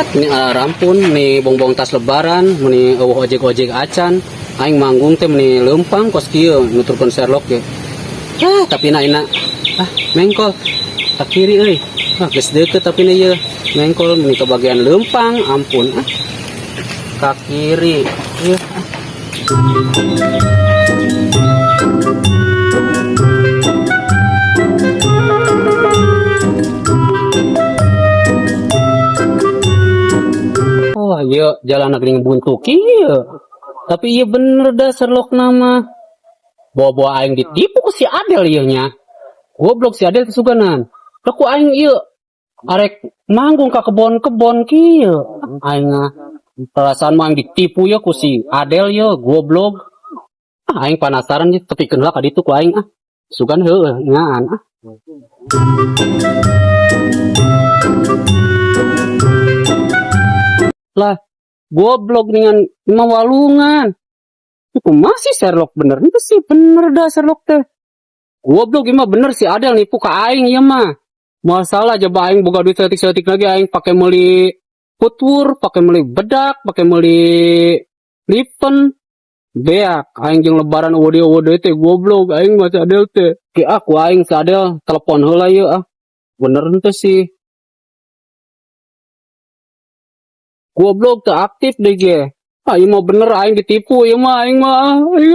Ini rampun nih bongbong tas lebaran meni eueuh ojek-ojek acan aing manggung teh meni leumpang kos kieu nuturkeun Sherlock ge. Ah, tapi na ina ah mengkol ka kiri euy. Ah, geus deukeut tapi na ieu mengkol meni ke bagian leumpang ampun ah. Ka kiri. Ieu ah. Oh, iya jalan geuning buntu kieu. Tapi iya bener dah Sherlock nama. Bawa-bawa aing ditipu ku si Adel ieu nya. Goblok si Adel kesuganan. Lah ku aing ieu arek manggung ka kebon-kebon kieu. Aing mah perasaan mah aing ditipu ya ku si Adel ye goblok. Ah, aing penasaran ye tepikeun heula ka ditu ku aing ah. Sugan heueuh ngaan ah. Lah, goblok dengan lima walungan. Itu masih Sherlock bener. Itu sih bener dah Sherlock teh. Goblok ini mah bener si Adel nipu ka aing ieu mah. Masalah coba aing boga duit seetik-seetik lagi aing pakai meuli putur, pakai meuli bedak, pakai meuli lipen. Beak aing jeung lebaran eueuh deui eueuh deui teh goblok aing mah si Adel teh. Ki aku aing si Adel telepon heula ieu ah. Bener henteu sih. Goblok teu aktif deh ge. Ah, ieu mah bener aing ditipu ieu mah aing mah. Aing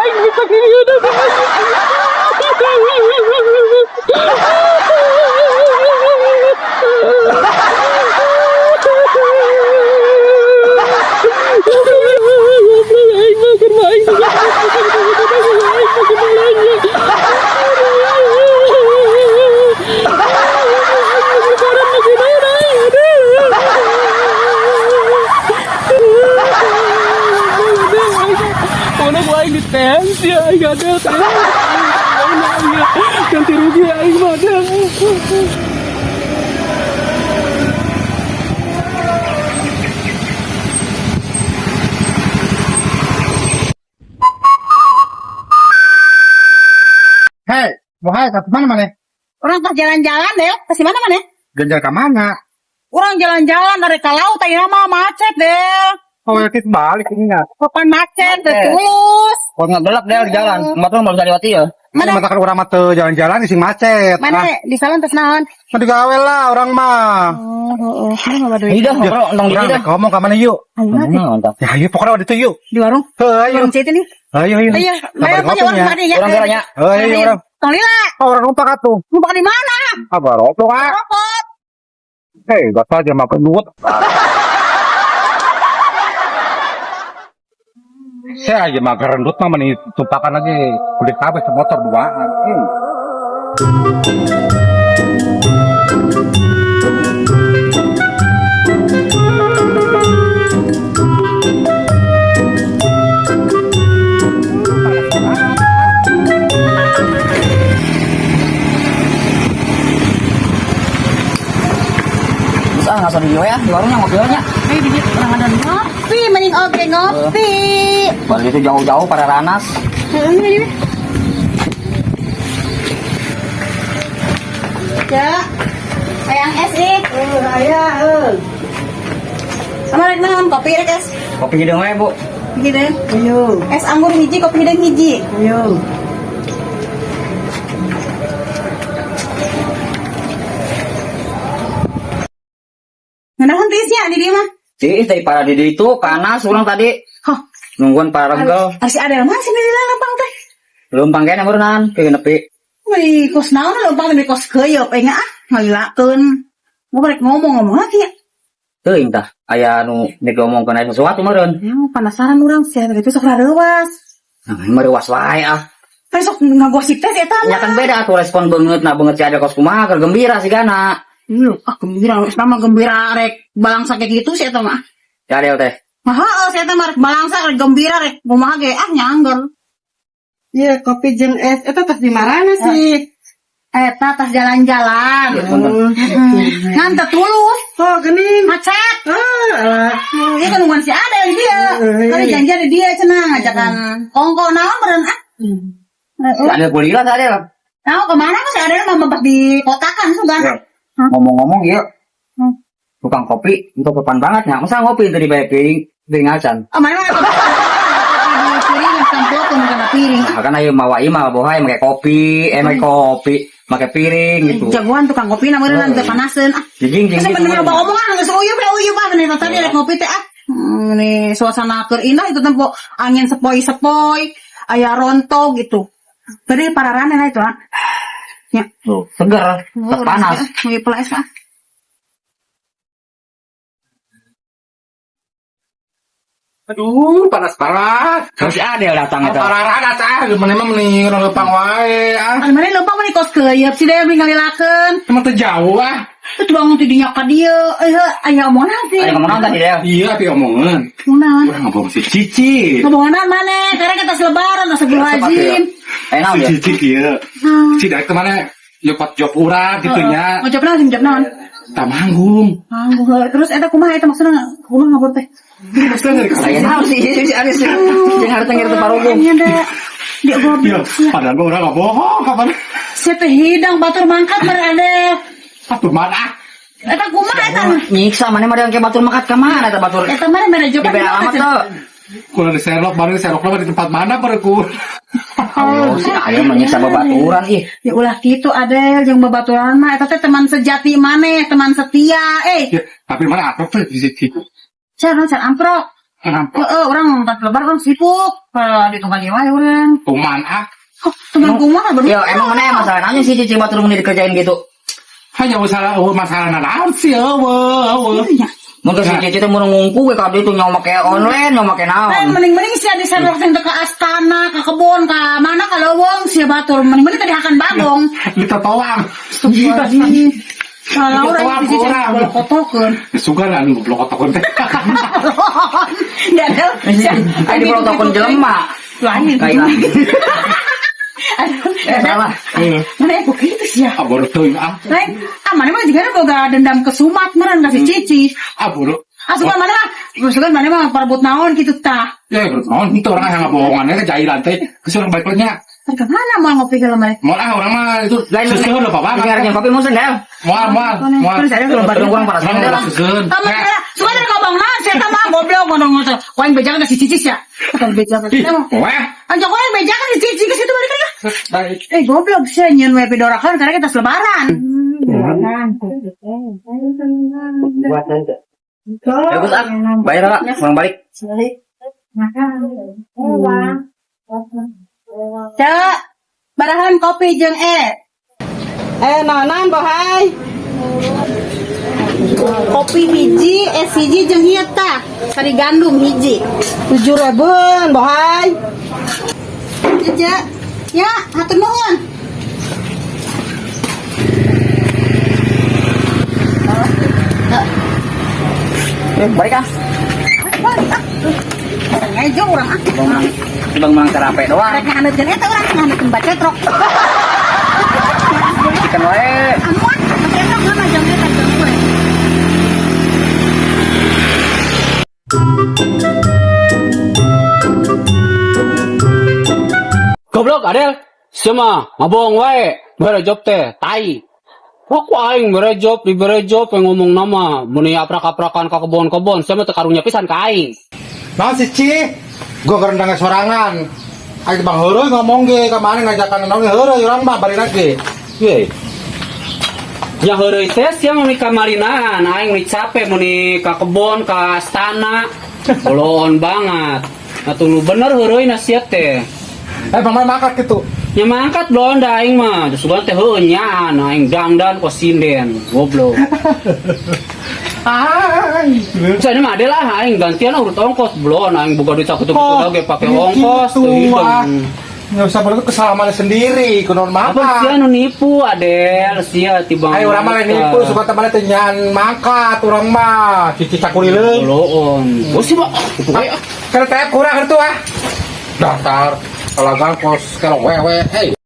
aing bisa kieu dah. Aing mah keur mah aing Mana gua aing ditensi aing ada ganti rugi aing mah ada. Hei, wahai, ke mana mana? Orang pas jalan-jalan deh, ke mana mana? Ganjal ke mana? Orang jalan-jalan dari ke laut, ayeuna mah macet deh. Oh, ya kita balik ini ya. Kapan macet, deh tulus. Kalau nggak gelap deh di jalan, motor nggak bisa lewat ya. Mana? Mana orang mah teu jalan-jalan sing macet. Mana di salon terus naon? Mah digawe lah orang mah. Oh, oh, oh. Mana nggak duit? Ini dah, ngobrol, tong di Orang dah. rek ngomong ke mana yuk? Ayo, mati. Mantap. Ya ayo pokoknya waktu itu yuk. Di warung. Heuh, ayo. Warung Citi nih. Ayo ayo. Ayo, Kabar ayo, ngopi orang nya. mari ya. Orang geranya. Heuh, ayo orang. Tong lila, Oh, orang numpak atuh. numpak di mana? Apa roblok ah? Rokok. Hei, gak saja makan duit. Saya aja mah gerendut mah meni tumpakan lagi kulit kabeh motor duaan. Terus ah nggak usah di ya, di warungnya ngopi nya. Ayo di orang ada ngopi, mending oge ngopi. Baru itu jauh-jauh pada ranas. Heeh, ini. Ya. Hayang es ih. Aya, heuh. Sama rek naon kopi rek es. Kopi hidung we, Bu. Hidung. Ayo. Es anggur hiji, kopi hidung hiji. Ayo. Ngeunahun tiisnya di dieu mah. Ih, tadi para di itu panas orang tadi. Hah, Nungguan para renggel. harus ada mah sini di lempang teh. Lempang kene meureunnan, ke nepi. Wih, kos naon lempang teh kos keuyeup aing ah, ngalilakeun. Gua rek ngomong-ngomong lagi ya. Teuing tah, aya nu nek ngomongkeun aya sesuatu meureun. Ya, penasaran urang sih itu sok rareuwas. Nah, mereuwas wae ah. Tapi sok ngagosip teh si eta Ya mah. kan beda tuh respon beungeut nah beungeut si ada kos kumaha keur gembira sigana. Iya, ah gembira, sama gembira rek balangsa kayak gitu sih eta mah. Ya Adel teh. Mah heeh si eta mah rek balangsa rek gembira rek kumaha ge ah nyangger. Iya, kopi jeung es. Eta tas di marana sih? Eta tas jalan-jalan. Iya, punten. Ngan teu tulus, Oh, geuning. macet. Ah, alah. Iya kan nungguan si Adel di dia. Kali janjian di dia cenah ngajakan kongko naon meureun ah. Si Adel kuliah si Adel. Nah, kemana mah si Adel mah mebas di kotakan sugan. Ya. Ngomong-ngomong ya, tukang kopi itu sopan banget ya. Masa ngopi itu dibayar piring, piring acan. Oh, mana mah kopi di piring yang sampel kana piring. Nah, kan ayo mawa ieu mah bohai make kopi, make kopi, make piring gitu. Jagoan tukang kopi namanya nanti panaseun. Ah, Jijing jing Terus gitu. bener loba omongan geus uyup ya uyup ah nih tadi rek ngopi teh ah. Nih suasana keur indah itu tempo angin sepoi-sepoi, aya ronto gitu. Tadi pararane lah itu ah. Ya. Tuh, seger, tas panas. Mau peles ah. Aduh, panas banget. Terus si Adel datang itu. Parah ah, gimana emang mending orang lempang wae ah. Anu mana lempang mah kos keuyeup sih deh ngalilakeun. Emang teu jauh ah. Terus bangun ti dinya ka dieu. Eh aya omongan sih. Ayo ngomong tadi Del. Iya, tapi omongan. Omongan. Urang ngomong si Cici. Ngomongan mana? Karena kita selebaran astagfirullahaladzim. Eh naon Si ya? Cici kieu. Si daek kemana? Nyopot job urang gitu nya. Ngojop naon, ngojop naon? Tamanggung. Manggung. Terus eta kumaha eta maksudna kumaha ngabur teh? Maksudnya dari Saya naon sih si Adel sih. Jeung harta ngirit parugung. Iya deh. Dia Iya, goblok. padahal gua orang nggak bohong kapan. Siapa teh hidang batur mangkat berada. Satu mana? Eta kumaha eta? Nyiksa mana mah kayak batur makat ka mana eta batur? Eta mana mere job Di beda alamat tuh. Kurang di Sherlock, baru di Sherlock mah di tempat mana baru ku. Oh, si Adel mah nyiksa babaturan ih. Ya ulah kitu Adel jeung babaturan mah eta teh teman sejati maneh, teman setia. Eh, Ya, tapi mana apa tuh di sini? car car amprok. Kenapa? Heeh, urang pas lebar urang sibuk. Kalau di tukang wae urang. Tuman ah. Oh, teman kumaha bener. Ya emang mana masalah nanya sih Cici batur mun dikerjain gitu. Hanya masalah, oh, masalah naon sih, eueuh, eueuh. Iya. Mun si Cici teh mun ngungku we ka dieu tuh nyawa make online, nyawa make Eh, naon. mending-mending sih di Sherlock teh ke astana, ke kebun, ke mana ke lowong sih batur. Mending-mending tadi hakan bagong. Di trotoar. Astagfirullahaladzim. Kalau orang Itu di sini orang. boleh kotokeun. Ya, suka lah nu goblok otakon teh. Enggak ada. Ai di protokol jelema. Lain. Kayak Aduh, salah. Mana ya begitu sih ya? Ah, bodoh teuing ah. Lain, ah mana mah juga boga dendam ke Sumat meureun ka si Cici. Ah, bodoh. Ah sugan mana mah, sugan mana mah parebut naon kitu tah. Ya, bodoh naon itu orang yang ngabohongannya ke jailan teh. Geus urang balik nya. Harga mana mau ngopi ke lemari? Moal ah urang mah itu Lain seuseun loh bapak. Dengar kopi mun Del. Moal moal moal. Terus ada kalau Urang kurang panas. Urang ulah seuseun. Tama kira, sugan dari ngomong naon sia mah goblok ngono-ngono. Ku aing bejakan ka si Cici sia. Kan bejakan. Ih, weh. Anjok aing bejakan si Cici ke situ balik lagi. Baik. Eh goblok sia nyeun we pidorakan karena kita selebaran. Ya Gus ah, bayar lah, kurang balik. Cak, barahan kopi jeung e. Eh, naonan bohai. Kopi hiji, es hiji jeung ieu tah. Sari gandum hiji. 7 ribuan bohai. Ya, ya, hatur nuhun. Balik ah. Balik ah. Ngejo urang ah. Bang mang terape doang. Rek ngahaneutkeun eta urang ngahaneutkeun bacetrok. Ikan wae. Amuan, bacetrok mah jang eta jang we. Goblok Adel, sia mah ngabohong wae, mere job teh tai. Aku aing mere job, dibere job yang ngomong nama, meni aprak-aprakan ka kebon-kebon, sia mah teu karunya pisan ka aing. Naon sih Ci? Gua kerendang sorangan. Aing bang heureuy ngomong ge ka mana ngajakan naon heureuy urang mah balik lagi. Ye. Ya heureuy teh sia mah mika malinaan, aing meni capek meni ka kebon, ka astana. Boloon banget. Atuh nu bener heureuy na sia teh. Eh bang makan gitu. Ya mangkat belum dah aing mah. Sugan teh heueuh nyaan aing dangdan kok sinden. Goblok. Ay. Saya mah ada lah aing gantian urut ongkos belum aing boga duit sakutu-kutu lagi pakai ongkos gitu, teu hidung. ah. Nggak usah berarti kesalahan sendiri, kunaon Apa mangkat. sia nu nipu Adel sia tibang. Ayo urang mah lain nipu, suka teman teh nyaan mangkat urang mah, cici cakurileung. Boloon. Oh sih, Pak. Tipu wae, ah. Kana teh kurang itu ah. Daftar, olagan kos kalau wewe, hey.